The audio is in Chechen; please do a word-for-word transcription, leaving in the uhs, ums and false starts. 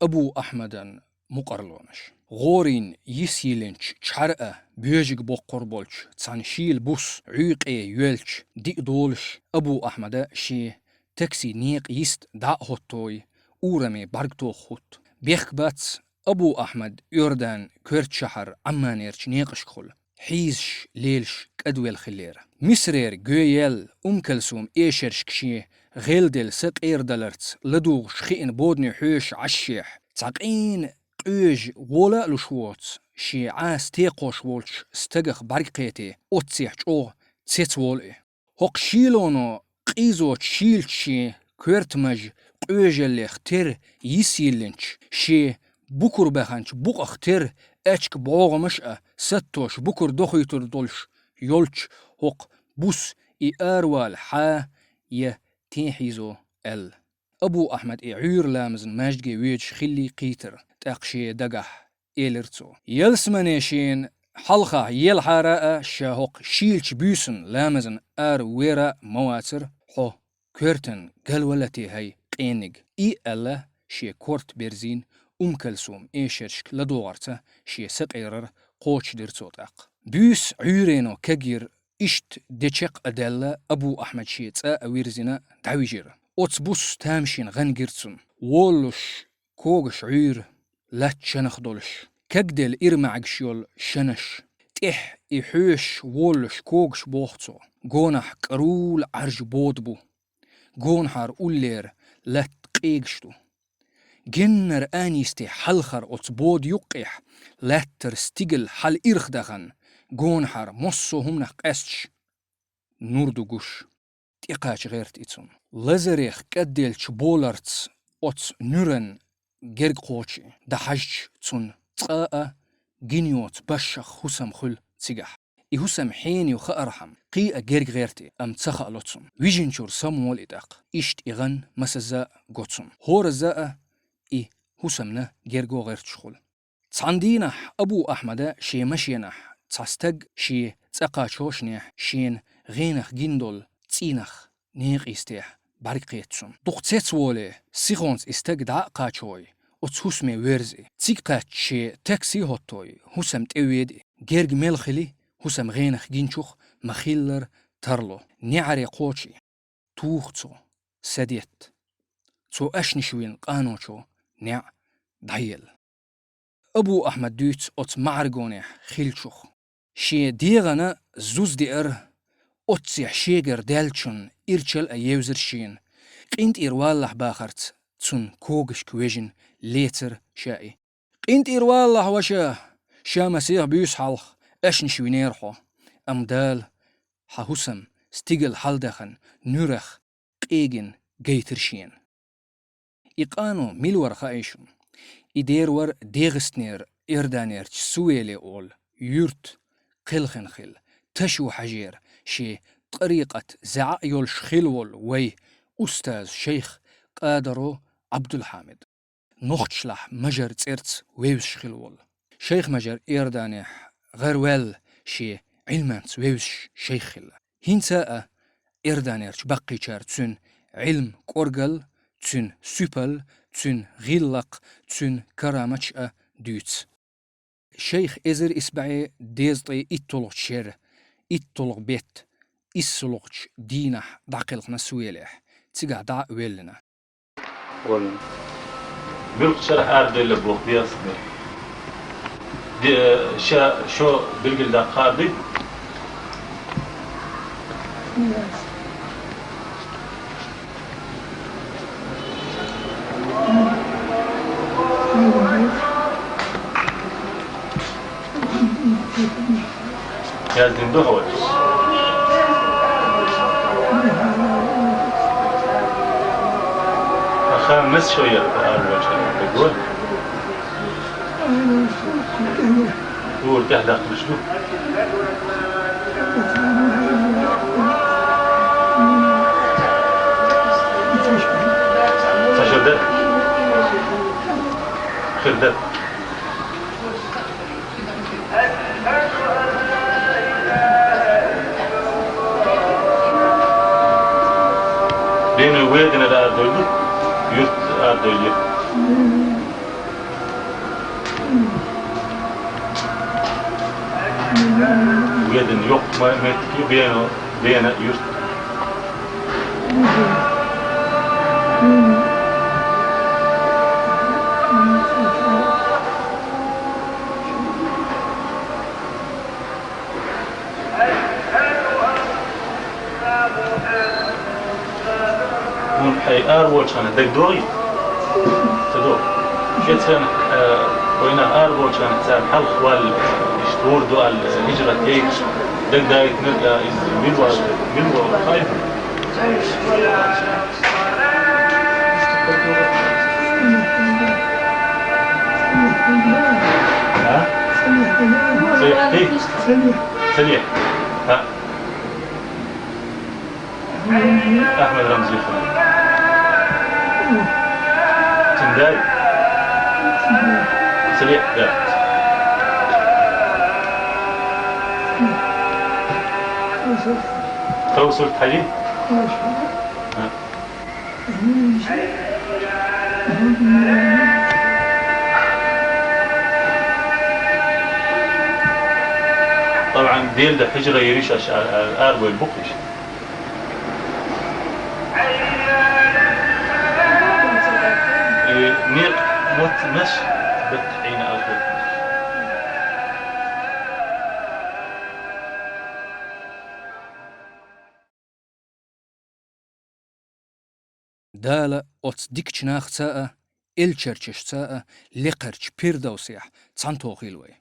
Абу Ахьмадан мукъарлонаш. ГӀорин йис йиллинчу чхьаъ боьжиг боккхур болчу цхьана шийла бус Ӏуьйкъе йоьлча диъ долуш Абу Ахьмада шен такси некъа йист дӀа а хӀоттойи, ураме бӀаьрг тоха хӀутту. Бехк бац, Абу Ахьмад Иордан коьртачу шахьар Ӏамманерчу некъашкахула хьийзаш лелаш кӀадвелла хиллера. Мисарера гоьяьлла Умм-Калсум эшаршка шен гӀелделла са къерадаларца ладугӀуш хиъна бодане хьоьжуш Ӏашшехь, цхьа къийна къоьжа гӀола а луш воцу, шен Ӏаса текхош волчу стагах бӀаьрг кхете, оццехь чӀогӀа цецволу и. ХӀокху шийлоно къийзочу шийлачу шен коьртамаж къоьжаллех тера йис йиллинчу, шен букур баьхначу букъах тера аьчка бӀогӀамаш а саттош букур дохуьйтур долуш йолчу хӀокху бус и аравала хьа я тен хьийзо аьлла. Абу Ахьмад и Ӏуьйра ламазна маьждиге воьдуш хилли кхийтира, тӀаккха шен дагахь элира цо: «Ялсамане шена хьалха елхьара а, ша хӀокху шийлачу буьйсанна ламазна ара вера а ма вацара, хьо коьртан галвалла те, хӀай къениг?» И аьлла, шен корта берзийна, Умм-Калсум эшаршка ладогӀарца шен сакъерар кхочушдира цо тӀаккха. Буьйса Ӏуьйрено кагйира, иштта де чекх а даьлла, Абу Ахьмад шен цӀа а вирзина, дӀавижира. Оцу бус тамашийна гӀан гира цунна. Воллуш когаш Ӏуьйра, латта шанах долуш, кагделла ира маьӀгаш йолу шанаш. ТӀехь и хьоьжуш воллуш когаш боху цо. Гонахь кӀарула Ӏаьржа бода бу. Гонахьара уллера латта къегаш ду. Геннара анисте хьалхара оцу бода юккъехь лаьттара стигала хьала ирх дахана, гонахьара массо а хӀуманах къаьсташ нур ду гуш. ТӀекхача гӀерта и цунна. Лазарех кӀадделлачу боларца оцу нуьран герга кхочу и, дӀахьаьжча цунна цкъа а гина йоцу башах хӀусам хуьлу цигахь. И хӀусам хьенан ю хаархьама, кхин а герга гӀерта и, амма ца хаало цунна. Вижинчуьра самаволу и тӀаккха. Иштта и гӀан масазза а го цунна. ХӀоразза а и хӀусамна герго гӀерташ хуьлу. Цхьана дийнахь Абу Ахьмада шен машенахь цхьа стаг шен цӀа кхачошнехь шена гӀенах гина долу цӀийнах некъа йистехь бӀаьрг кхетта цунна. Дукха цецволе, сихонца и стаг дӀа а кхачой, оцу хӀусаме верза и. Цига кхаьчча шен такси а хӀоттой, хӀусам тӀе веда и. Герга мел хили, хӀусам гӀенах гинчух ма-хиллара тарло. НеӀаре кхочу и. Туха цо, садетта. Цо аьшнаш вина къаночо неӀ дӀаелла. Абу Ахьмад дуьйцу оцу маӀаргонехь хиллачух. Шен дегӀана зуза деара, оццехь шегара даьллачунна ирчал а евзира шена, къинтӀера валалахь бахарца цунна когашка вежина лецира ша и. КъинтӀера валалахь, ваша, ша масех буьйса хьалха аьшнаш винера хьо, амма Дала хьан хӀусам стигала хьалдахан нуьрах къегина гайтира шена. И къано мила вара хаьий шуна? И дера вара ДегӀастанера Иорданерчу Сувеле олу юрт, кхелхина хилла, Ташу-Хьажера шен тӀарикъат зӀе а йолуш хилла волу вай устаз шайх Къадаро Ӏабдулхьамид. Нохчашлахь Мажар цӀерца вевзаш хилла волу. Шайх Мажар Иорданехь гӀараваьлла шен Ӏилманца вевзаш шайх хилла. ХӀинца а Иорданерчу баккхийчара цуьнан Ӏилма кӀоргалла, цуьнан суьпалла, цуьнан гӀиллакх, цуьнан караматаш а дуьйцу. Шайх эзар исс бӀе дезткъе итталгӀачу шеран итталгӀа беттан иссалгӀачу дийнахь дӀакхелхина Сувелехь, цигахь дӀа а веллина. Вон. Билггал шарахь арадевлла боху дезткъа. Де, ша, шо билгалдаккха хаар дуй? Яздина ду хьо? Аха, мис шо яхта ала вача дагва. Ур тӀехь даккхалуш ду. Ца шо дар. Хир дар. Дена веденера ардойду, юрт ардойду. Дин йоккха ма-, меттиг ю Бена, Бена юрт. Хьуна хьай ара волча хана дагадогӀий? Ца до. Шеца хана, э, вайна ара волча хана цара хьалха валла, иштта гӀур ду аьлла, хиджрат яйта, дагадайтинарг, э, иза мила вала, мила вала, хай? А? Салих, хей? Салих. А? Ахьмад Рамзи. Цун дай? Салих, да. Кавсурт хьажи? А. ТӀабан, Делан дуьхьа хиджра йийраш аша, а, а, арабевлла бу-кх уьш. Э, некъа моттигаш, бетта хьийна алхӀайтинарш. Дала оцу дикачу нахаца а, элчанашца а, лекхарчу Пирдовсехь цхьаьнатохийла вай.